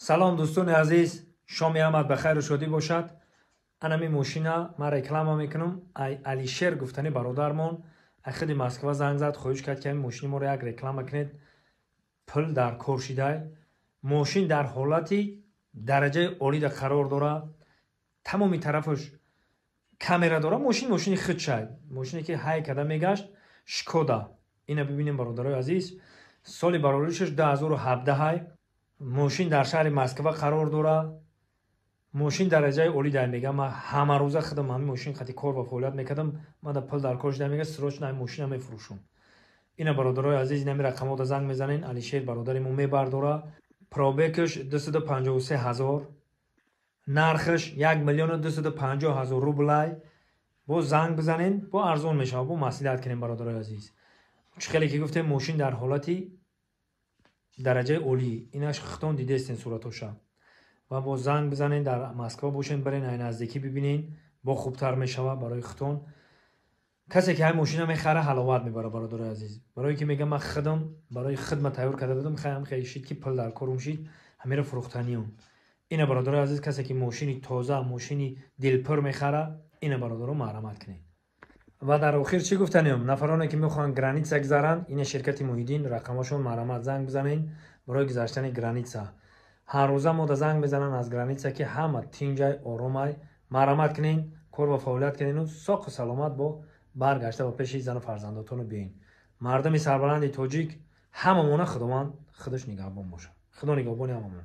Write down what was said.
Салом, дӯстони азиз, шоми ҳамат ба хайру шодӣ бошад. Анами мошина ман реклама мекунам. Ай Алишер гуфтани бародармон ай худи Москва занг зад, хоҳиш кард, ки ҳамин мошини моро як реклама кунед, пул дар кор шидай. Мошин дар ҳолати дараҷаи олида қарор дорад, тамоми тарафаш камера дорад. Мошин мошини худшай, мошине ки ҳай карда мегашт, Шкода. Ина бибинем, бародарои азиз, соли бароришаш 2017. Мошин дар шаҳри Москва қарор дорад. Мошин дараҷаи олӣ дар мегам, ман ҳамарӯза худам ҳамин мошин қати кор ва фаъолият мекардам. Ман да пул дар кор шуда, мега, срочно ҳамин мошина мефурӯшам. Ина, бародарои азиз, инами рақамҳода занг мезанен, Алишер бародари мо мебардора. Пробег аш 253 ҳазор, нархаш 1 250 000 рублай. Бо занг бизанен, бо арзон мешавад, бо маслиҳат кунем, бародарои азиз. Чӣ хеле ки гуфтем, мошин дар ҳолати дараҷаи олӣ, инаш хитон дидестен суратоша. Ва бо занг бизанен, дар Москва бошен, барен, ай наздикӣ бибинен, бо хубтар мешавад барои хитон. Касе ки ҳай мошина мехара, ҳаловат мебара, бародарои азиз, барое ки мегам, ман худам барои хидма тайёр карда будам, хаям хеле шид, ки пул дар корум шид, ҳамеро фурӯхтаниён. Ина, бародарои азиз, касе ки мошини тоза, мошини дилпур мехара, ина, бародаро, марҳамат кунед. Ва дар охир чӣ гуфтаниём? Нафароне ки мехоҳанд граница гузаранд, ина ширкати Муҳиддин, рақамашон, марҳамат, занг бизанед барои гузаштани граница. Ҳаррӯза мода занг мезананд аз граница, ки ҳама тинҷай, оромай. Марҳамат кунед, кор ва фаъолият кунену соқу саломат бо баргашта ба пеши зану фарзандотону биёин. Мардуми сарбаланди тоҷик, ҳамамона Худованд худаш нигаҳбон бошад. Худо нигаҳбони ҳамамон.